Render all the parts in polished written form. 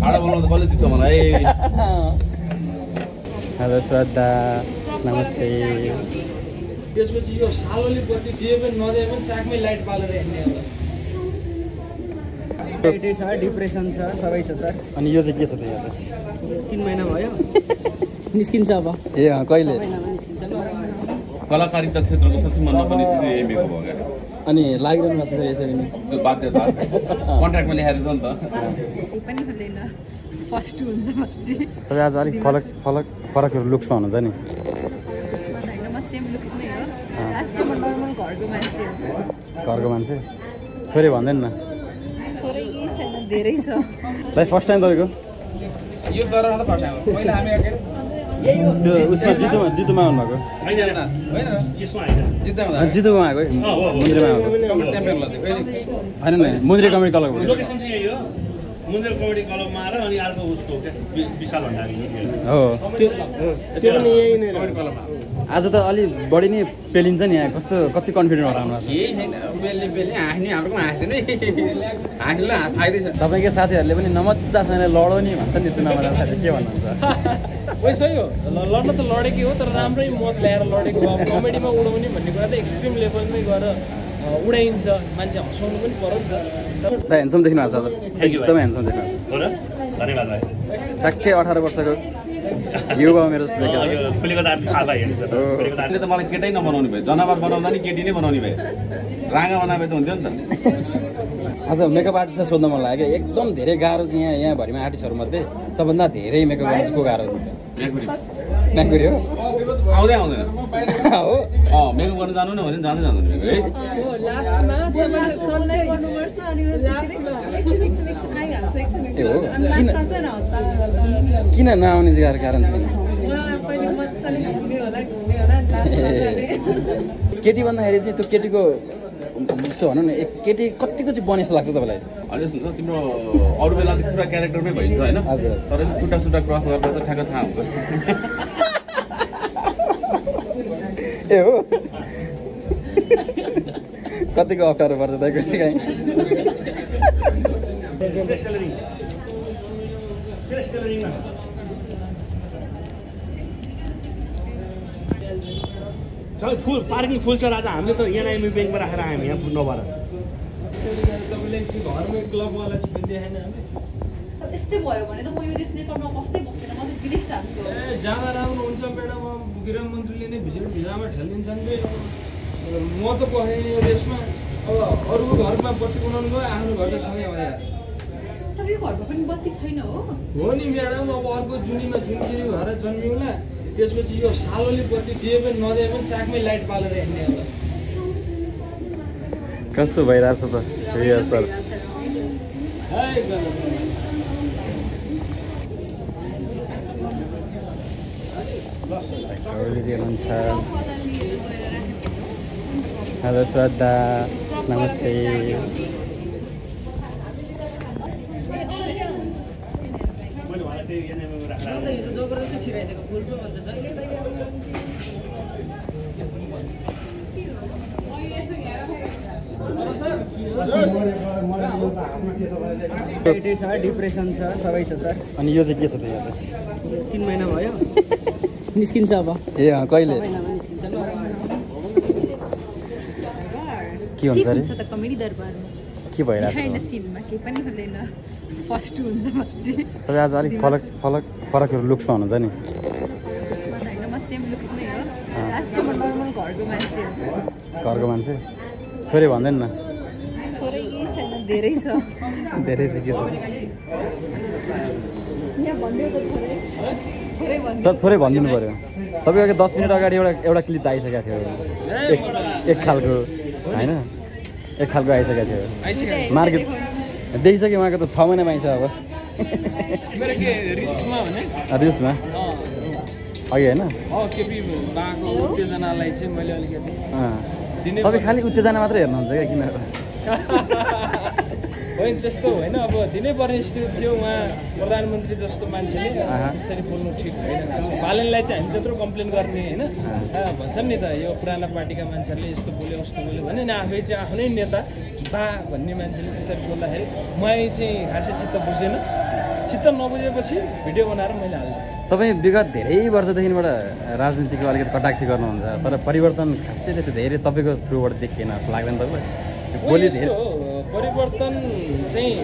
भाडा बनाउँदा कसले जित्छ मलाई हेलो श्रद्धा नमस्ते त्यसपछि यो सालोले बत्ती दिए पनि नदिए पनि चाकमै लाइट बालेर हिँड्ने होला एटी छ डिप्रेसन छ सबै छ सर अनि यो चाहिँ के छ त यहाँ 3 महिना भयो निस्किन्छ अब ए कहिले कलाकारिता क्षेत्रको सबसे मन नपर्ने चिज यही मेकअप हो क्या अनि लागिरहनु भएको छ यसरी नै त्यो बाध्यता कन्ट्र्याक्टमा लेखेर छ नि त केही पनि हुँदैन फर्स्ट हुन्छ मान्छे तपाईँ आज अलिक फरकहरू लुक्समा हुनुहुन्छ नि म सेम लुक्समै हो लास्ट म नर्मल घरको मान्छे हो घरको मान्छे थोरै भन्दैन न थोरै केही छैन धेरै छ दाइ फर्स्ट टाइम तपाईँको यो गरेर त फर्स्ट टाइम हो पहिला हामी त्यो उसमा जितुमा आउनुभएको जितुमा आएको मुन्द्रीमा आएको होइन नि मुन्द्री कमेडी क्लबबाट लोकेसन चाहिँ यही हो मुन्द्रे कमेडी क्लबमा आएर अनि अर्को उसको विशाल भण्डारी हो त्यो पनि यही नै आज त अलि बढी नै पेलिन्छ नि यहाँ कति कन्फिडेन्ट होला आउनु केही छैन बेल्ने हाँस्ने हाम्रो पनि हाँस्दैन हाँस्नुलाई फाइदै छ तपाईँकै साथीहरूले पनि नमजासँग लडो नि भन्छ नि चुनावमा जाँदाखेरि के भन्नुहुन्छ वै सही हो लड्न त लडेकै हो तर राम्रै मत ल्याएर लडेको हो कमेडीमा उडाउने भन्ने कुरा त एक्सट्रिम लेभलमै गएर उडाइन्छ मान्छे हँसाउनु पनि पर्यो नि त ह्यान्डसम देख्नु भएको छ एकदमै ह्यान्डसम देख्नु हो र धन्यवाद भाइ ठ्याक्कै 18 वर्षको युवा मेरो जस्तो देखेको फुलेको दाँत आधा हेर्नु अहिले त मलाई केटै नबनाउने भयो जनावर बनाउँदा नि केटी नै बनाउने भयो राँगा बनाए त हुन्थ्यो नि त आज मेकअप आर्टिस्टलाई सोध्न मन लाग्यो एकदम धेरै गाह्रो चाहिँ यहाँ भरिमा आर्टिस्टहरूमध्ये सबभन्दा धेरै मेकअप गर्न चाहिँ को गाह्रो हुन्छ म्याकुरी हो आउँदै आउँदैन हो मेकअप गर्न जानु न भने जाँदै जाँदैन है ए हो किन नआउने चाहिँ कारण छैन केटी भन्दाखेरि चाहिँ त्यो केटीको जस्तो भनौँ न एक केटी कतिको चाहिँ बने जस्तो लाग्छ तपाईँलाई अनि यस्तो हुन्छ तिम्रो अरू बेला त पुरा क्यारेक्टरमै भइन्छ होइन हजुर तर यसो खुट्टा क्रस गर्दा चाहिँ ठ्याक्क थाहा हुन्छ ए हो कतिको अप्ठ्यारो पर्छ दाइ कहिले काहीँ फुल पार्किङ फुल छ राजा हामीले त एनआइएमई ब्याङ्कमा राखेर आयौँ यहाँ नभएर तपाईँले घरमै क्लबवाला चाहिँ पनि देखाएन यस्तै भयो भने त म यो देश नेपालमा बस्दै बस्दैन म चाहिँ विदेश जान्छु जाँदा राम्रो हुन्छ म्याडम गृहमन्त्रीले नै भिजामा ठेलिदिन्छन् म त पसेँ यो देशमा अब अरूको घरमा बत्ती बनाउनु गयो आफ्नो घर चाहिँ सँगै आयो तपाईँको घरमा पनि बत्ती छैन हो नि म्याडम अब अर्को जुनीमा जुनगिरी भएर जन्मिउँला त्यसपछि यो सालोले बत्ती दिए पनि नदिए पनि चाकमै लाइट बालेर हिँड्ने होला कस्तो भइरहेछ त रिहर्सल हेलो श्रद्धा नमस्ते जबरजस्ती छिराइदिएको फुल पो भन्छ जहिले तहिले एटी छ डिप्रेसन छ सबै छ सर अनि यो चाहिँ के छ त यहाँ 3 महिना भयो निस्किन्छ अब ए कहिले निस्किन्छ के हुन्छ अरे त कमेडी दरबारमा के भइरहेछ बिहाइन्ड द सिनमा केही पनि हुँदैन फर्स्ट हुन्छ मान्छे तपाईँ आज अलिक फरकहरू लुक्समा हुनुहुन्छ नि म सेम लुक्समै हो लास्ट म नर्मल घरको मान्छे हो घरको मान्छे थोरै भन्दैन न थोरै केही छैन धेरै छ धेरै चाहिँ के छ यहाँ भन्दै त थोरै भन्दै सर थोरै भनिदिनु पऱ्यो तपाईँको 10 मिनट अगाडि एउटा क्लिप आइसकेको थियो एक खालको होइन एक खालको आइसकेको थियो मार्केट देखिसक्यो उहाँको त 6 महिनामा आइसक्यो अब मेरो के रिल्समा भने रिल्समा अघि होइन केपी बाको उत्तेजनालाई चाहिँ मैले अलिकति तपाईँ खालि उत्तेजना मात्रै हेर्नुहुन्छ क्या किन होइन त्यस्तो होइन अब दिनैपर्ने स्थिति थियो उहाँ प्रधानमन्त्री जस्तो मान्छेले त्यसरी बोल्नु ठिक होइन बालनलाई चाहिँ हामी त्यत्रो कम्प्लेन गर्ने होइन भन्छन् नि त यो पुराना पार्टीका मान्छेहरूले यस्तो बोल्यो उस्तो बोल्यो भने नि आफै चाहिँ आफ्नै नेता बा भन्ने मान्छेले त्यसरी बोल्दाखेरि मैले चाहिँ खासै चित्त बुझेन चित्त नबुझेपछि भिडियो बनाएर मैले हाल्ने। तपाईँ विगत धेरै वर्षदेखिबाट राजनीतिको अलिकति कटाक्षी गर्नुहुन्छ, तर परिवर्तन खासै त्यति धेरै तपाईँको थ्रुबाट देखिएन जस्तो लाग्दैन तपाईँलाई? भोलि यस्तो हो, परिवर्तन चाहिँ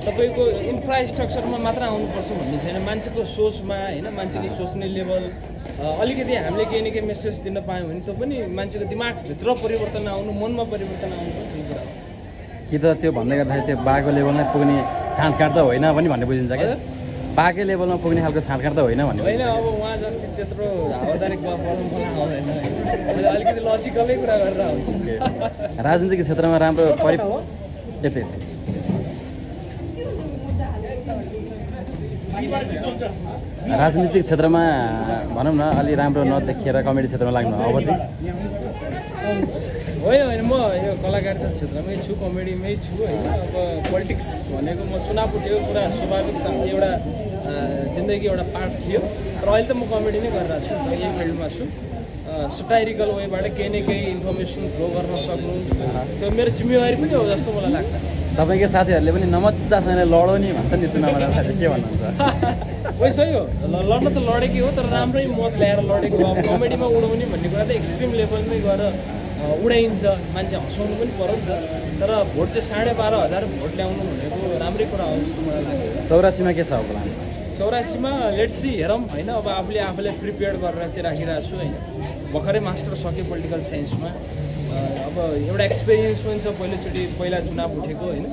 तपाईँको इन्फ्रास्ट्रक्चरमा मात्र आउनुपर्छ भन्ने छैन, मान्छेको सोचमा होइन, मान्छेको सोच्ने लेभल अलिकति हामीले केही न केही मेसेज दिन पायौँ भने त पनि मान्छेको दिमागभित्र परिवर्तन आउनु, मनमा परिवर्तन आउनु पनि ठुलो कुरा हो। कि त त्यो भन्दै गर्दाखेरि त्यो बाको लेभलमै पुग्ने छाँटकाँट त होइन पनि भन्ने बुझिन्छ क्या? बाकै लेभलमा पुग्ने खालको छाँटकाँट त होइन भन्ने होइन, अब उहाँ जति त्यत्रो हावादारी बनाउनु मलाई आउँदैन, अलिकति लजिकलै कुरा गरेर आउँछु। राजनीतिक क्षेत्रमा राम्रो यतै राजनीतिक क्षेत्रमा भनौँ न अलि राम्रो नदेखिएर कमेडी क्षेत्रमा लाग्नु अब चाहिँ होइन, म यो कलाकारिता क्षेत्रमै छु, कमेडीमै छु होइन। अब पोलिटिक्स भनेको म चुनाव उठेको कुरा स्वाभाविक छ, एउटा जिन्दगी एउटा पार्ट थियो, तर अहिले त म कमेडी नै गरिरहेको छु, यही फिल्डमा छु। सटाइरिकल वेबाट केही न केही इन्फर्मेसन फ्लो गर्न सक्नु त्यो मेरो जिम्मेवारी पनि हो जस्तो मलाई लाग्छ। तपाईँकै साथीहरूले पनि नमजासँग लडो नि भन्छ नि चुनावमा जाँदाखेरि, के भन्नुहुन्छ? वही सही हो, लड्न त लडेकै हो, तर राम्रै मत ल्याएर लडेको हो। अब कमेडीमा उडाउने भन्ने कुरा त एक्सट्रिम लेभलमै गएर उडाइन्छ, मान्छे हँसाउनु पनि पर्यो नि त, तर भोट चाहिँ 12,500 भोट ल्याउनु भनेको राम्रै कुरा हो जस्तो मलाई लाग्छ। 84मा के छ अब प्लान? 84मा लेट्स सी, हेरौँ होइन। अब आफूलाई प्रिपेयर गरेर चाहिँ राखिरहेको छु होइन। भर्खरै मास्टर सकेँ पोलिटिकल साइन्समा, अब एउटा एक्सपिरियन्स पनि छ, पहिला चुनाव उठेको होइन।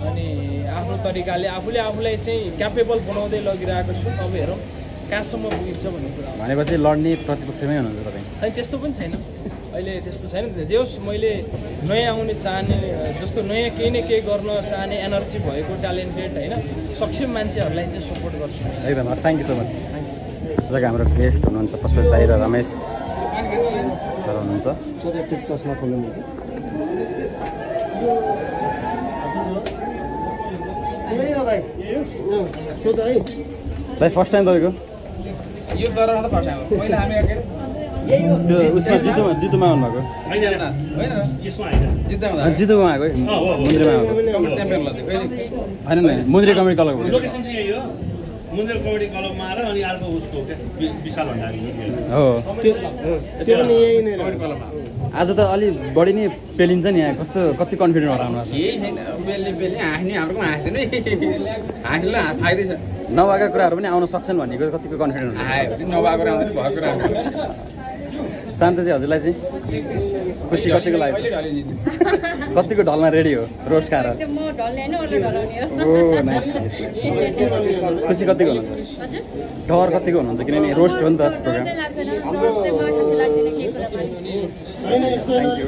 अनि आफ्नो तरिकाले आफूलाई चाहिँ क्यापेबल बनाउँदै लगिरहेको छु। अब हेरौँ कहाँसम्म पुगिन्छ भन्ने कुरा हो। भनेपछि लड्ने प्रतिपक्षमै हुनुहुन्छ तपाईँ? अनि त्यस्तो पनि छैन अहिले, त्यस्तो छैन। जे होस्, मैले नयाँ आउने चाहने, जस्तो नयाँ केही न केही गर्न चाहने एनर्जी भएको ट्यालेन्टेड होइन सक्षम मान्छेहरूलाई चाहिँ सपोर्ट गर्छु। एकदम, थ्याङ्क यू सो मच। जग्गा हाम्रो गेस्ट हुनुहुन्छ पशुपति दाई र रमेश सर हुनुहुन्छ। चस्मा खोल्नुहुन्छ भाइ, फर्स्ट टाइम तपाईँको यो दरमा त फर्स्ट टाइम हो। पहिला हामी त्यो उसमा जितुमा आउनुभएको? जितुमा आएको मुन्द्रीमा आएको च्याम्पियन ल होइन नि, मुन्द्री कमेडी क्लबको लोकेसन चाहिँ यही हो, मुन्द्रे कमेडी क्लबमा आएर अनि अर्को उसको क्या विशाल भण्डारी हो। त्यो पनि यही नै कमेडी क्लबमा आज त अलि बढी नै पेलिन्छ नि यहाँ, कति कन्फिडेन्ट भएर आउनु भएको छ? केही छैन, बेली हाँस्ने हाम्रो हाँस्दैन, हाँस्नुलाई फाइदै छ। नभएका कुराहरू पनि आउन सक्छन् भन्ने कुरा कतिको कन्फिडेन्ट हुन्छ? आयो भने नभएको आउँदैन, भएको कुरा शान्त चाहिँ हजुरलाई चाहिँ खुसी कतिको लाग्यो? कतिको ढल्न रेडी हो रोस्ट खाएर? म ढल्ने होइन, उसले ढलाउने हो। ओ नाइस। खुसी कतिको हुनुहुन्छ? डर कतिको हुनुहुन्छ? किनभने रोस्ट हो नि त प्रोग्राम। थ्याङ्क यू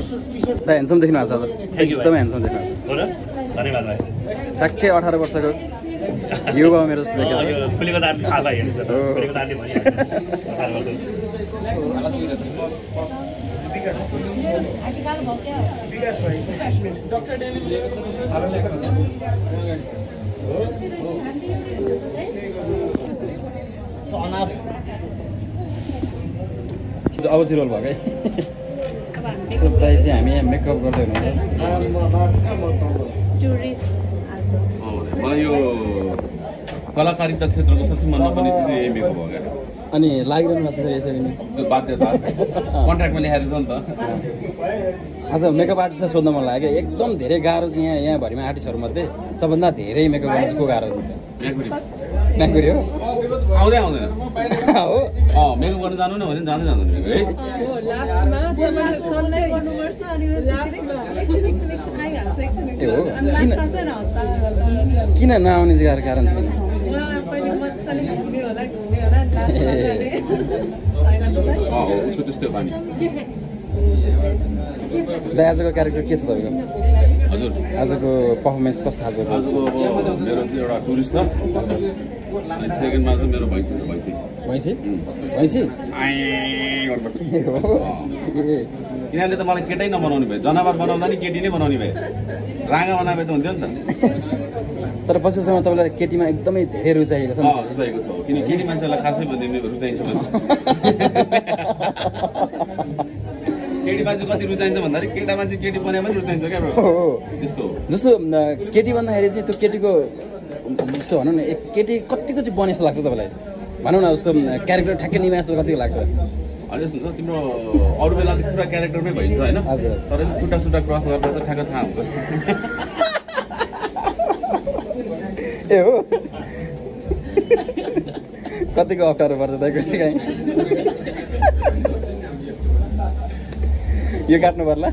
दाइ, ह्यान्डसम देख्नु भएको छ त, एकदमै ह्यान्डसम देख्नु भएको हो र, धन्यवाद भाइ। छ। ठ्याक्कै 18 वर्षको युवा मेरो जस्तो देखेको फुलेको दाँत आधा हेर्नु छ, फुलेको दाँतले भनिहाल्छ 18 वर्ष। अब सिरोल भयो है। सोध्दै चाहिँ हामी यहाँ मेकअप गर्दै हुनुहुन्छ। मलाई यो कलाकारिता क्षेत्रको सबसे मन नपर्ने चिज यही मेकअप हो क्या। अनि लागिरहनु भएको छ यसरी नै, त्यो बाध्यता कन्ट्र्याक्टमा लेखाएर छ नि त। आज मेकअप आर्टिस्टलाई सोध्न मन लाग्यो, एकदम धेरै गाह्रो चाहिँ यहाँभरिमा आर्टिस्टहरूमध्ये सबभन्दा धेरै मेकअप गर्न चाहिँ को गाह्रो हुन्छ? म्याकुरी हो, आउँदै आउँदैन हो। मेकअप गर्न जानु न भने जाँदै जाँदैन है। ए हो, किन नआउने चाहिँ कारण चाहिँ? उसको त्यस्तै हो पानी। आजको क्यारेक्टर के छ तपाईँको? हजुर, आजको पर्फर्मेन्स कस्तो खालको? आजको अब मेरो चाहिँ एउटा टुरिस्ट छ, अनि सेकेन्डमा चाहिँ मेरो भैँसी छ। भैँसी किनभने त मलाई केटै नबनाउने भए, जनावर बनाउँदा नि केटी नै बनाउने भए, राँगा बनाए त हुन्थ्यो नि त। तर पछिसम्म तपाईँलाई केटीमा एकदमै धेरै रुचाइएको छ? रुचाएको छ, किन केटी मान्छेलाई खासै भन्ने रुचाइन्छ भने केटी मान्छे कति रुचाइन्छ भन्दाखेरि केटा मान्छे केटी बनाए पनि रुचाइन्छ क्या। त्यस्तो जस्तो केटी भन्दाखेरि चाहिँ त्यो केटीको जस्तो भनौँ न एक केटी कतिको चाहिँ बने जस्तो लाग्छ तपाईँलाई भनौँ न जस्तो क्यारेक्टर ठ्याक्कै निभा जस्तो कतिको लाग्छ अनि यस्तो हुन्छ तिम्रो अरू बेला त पुरा क्यारेक्टरमै भइन्छ होइन हजुर। तर यसो खुट्टा सुट्टा क्रस गर्दा चाहिँ ठ्याक्क थाहा हुन्छ ए हो कतिको अप्ठ्यारो पर्छ दाइ कहिले काहीँ यो काट्नु पर्ला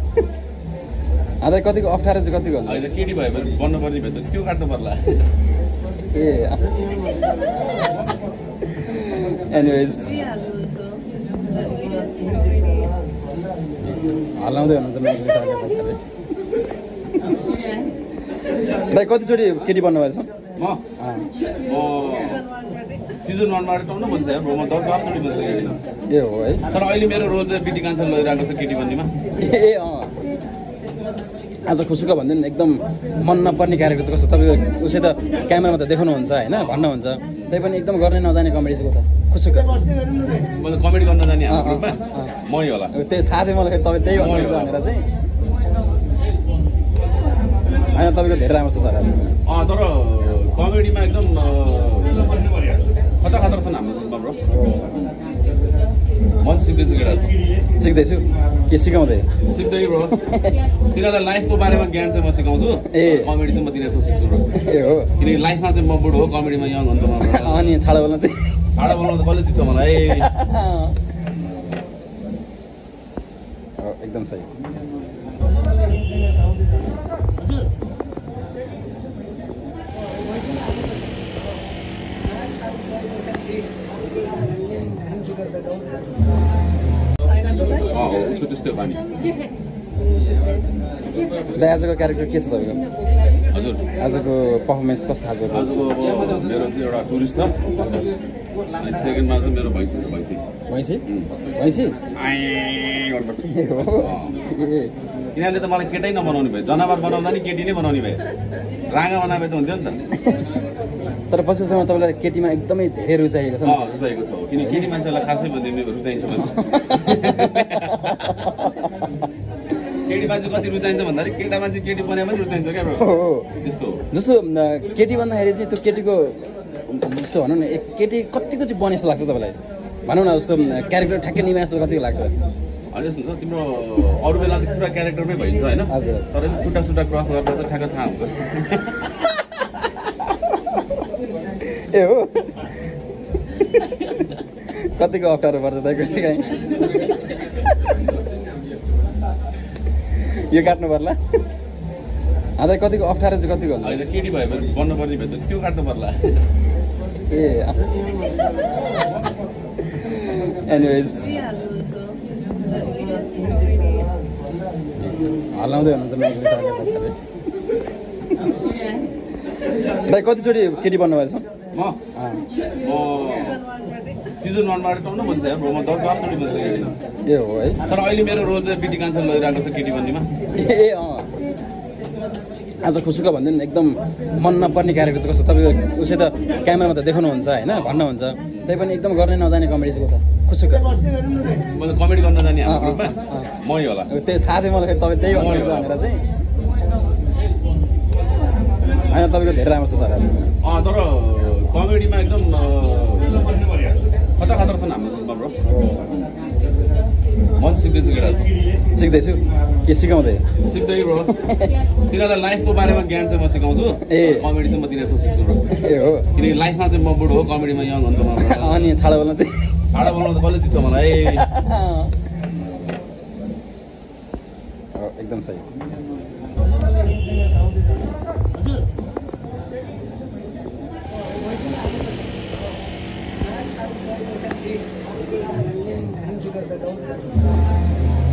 अझै कतिको अप्ठ्यारो चाहिँ कतिको हुन्छ होइन केटी भयो भने बन्नुपर्ने भयो त त्यो काट्नु पर्ला ए एनिवेज हल्लाउँदै हुनुहुन्छ दाइ कतिचोटि केटी बन्नुभएको छ म सिजन 1बाट टाउन बन्छ यार म 10-12 चोटि बसिसकेँ ए हो है तर अहिले मेरो रोल चाहिँ बिटी कान्छा लगिरहेको छ केटी बन्नेमा ए आज खुसुका भन्दैन एकदम मन नपर्ने क्यारेक्टर चाहिँ कस्तो तपाईँको उसै त क्यामेरामा त देखाउनुहुन्छ होइन भन्नुहुन्छ त्यही पनि एकदम गर्ने नजाने कमेडी चाहिँ कस्तो खुसुका म त कमेडी गर्न जाने हाम्रो ग्रुपमा मै होला त्यही थाहा थियो मलाई तपाईँ त्यही भन्नुहुन्छ भनेर चाहिँ होइन तपाईँको धेरै राम्रो छ सर तर कमेडीमा एकदम खतरा खतरा छन् हाम्रो ग्रुपमा ब्रो म सिक्दैछु केटा सिक्दैछु के सिकाउँदै सिक्दै ब्रो तिनीहरूलाई लाइफको बारेमा ज्ञान चाहिँ म सिकाउँछु ए। कमेडी चाहिँ म तिनीहरूको सिक्छु ब्रो ए हो किनकि लाइफमा चाहिँ म बुढो हो कमेडीमा यङ अन्त अनि छाडा बोल्न चाहिँ छाडा बोलाउनु त कसले जित्छ मलाई एकदम सही उसको त्यस्तै बानी दाइ आजको क्यारेक्टर के छ तपाईँको हजुर आजको पर्फर्मेन्स कस्तो खालको आजको अब मेरो चाहिँ एउटा टुरिस्ट छ अनि सेकेन्डमा चाहिँ मेरो भैँसी छ भैँसी भैँसी भैँसी आएँ गर्नुपर्छ ए हो ए यिनीहरूले त मलाई केटै नबनाउने भयो जनावर बनाउँदा नि केटी नै बनाउने भयो राँगा बनाए त हुन्थ्यो नि त तर पछिसम्म तपाईँलाई केटीमा एकदमै धेरै रुचाइएको छ रुचाएको छ किन केटी मान्छेलाई खासै भन्ने रुचाइन्छ भने केटी मान्छे कति रुचाइन्छ भन्दाखेरि केटा मान्छे केटी बनाए पनि रुचाइन्छ क्या ब्रो त्यस्तो हो जस्तो केटी भन्दाखेरि चाहिँ त्यो केटीको जस्तो भनौँ न एक केटी कतिको चाहिँ बने जस्तो लाग्छ तपाईँलाई भनौँ न जस्तो क्यारेक्टर ठ्याक्कै निभा जस्तो कतिको लाग्छ अनि यस्तो हुन्छ तिम्रो अरू बेला त पुरा क्यारेक्टरमै भइन्छ होइन हजुर। तर यसो खुट्टा सुट्टा क्रस गर्दा चाहिँ ठ्याक्क थाहा हुन्छ ए हो कतिको अप्ठ्यारो पर्छ दाइ कहिले काहीँ यो काट्नु पर्ला अझै कतिको अप्ठ्यारो चाहिँ कतिको हुन्छ होइन केटी भयो भने बन्नुपर्ने भयो त त्यो काट्नु पर्ला ए एनिवेज हल्लाउँदै हुनुहुन्छ दाइ कतिचोटि केटी बन्नुभएको छ म सिजन 1बाट टाउन बन्छ यार म 10-12 चोटि बसिसकेँ ए हो है तर अहिले मेरो रोल चाहिँ बिटी कान्छा लगिरहेको छ केटी बन्नेमा ए आज खुसुका भन्दैन एकदम मन नपर्ने क्यारेक्टर चाहिँ कस्तो तपाईँको उसै त क्यामेरामा त देखाउनुहुन्छ होइन भन्नुहुन्छ त्यही पनि एकदम गर्ने नजाने कमेडी चाहिँ कस्तो खुसुका म त कमेडी गर्न जाने हाम्रो ग्रुपमा मै होला त्यही थाहा थियो मलाई तपाईँ त्यही भन्नुहुन्छ भनेर चाहिँ होइन तपाईँको धेरै राम्रो छ सर तर कमेडीमा एकदम खतरा खतरा छन् हाम्रो ग्रुपमा ब्रो म सिक्दैछु केटा सिक्दैछु के सिकाउँदै सिक्दै ब्रो तिनीहरूलाई लाइफको बारेमा ज्ञान चाहिँ म सिकाउँछु ए। कमेडी चाहिँ म तिनीहरूको सिक्छु ब्रो ए हो किनकि लाइफमा चाहिँ म बुढो हो कमेडीमा यङ अन्त अनि छाडा बोल्न चाहिँ छाडा बोलाउनु त कसले जित्छ मलाई एकदम सही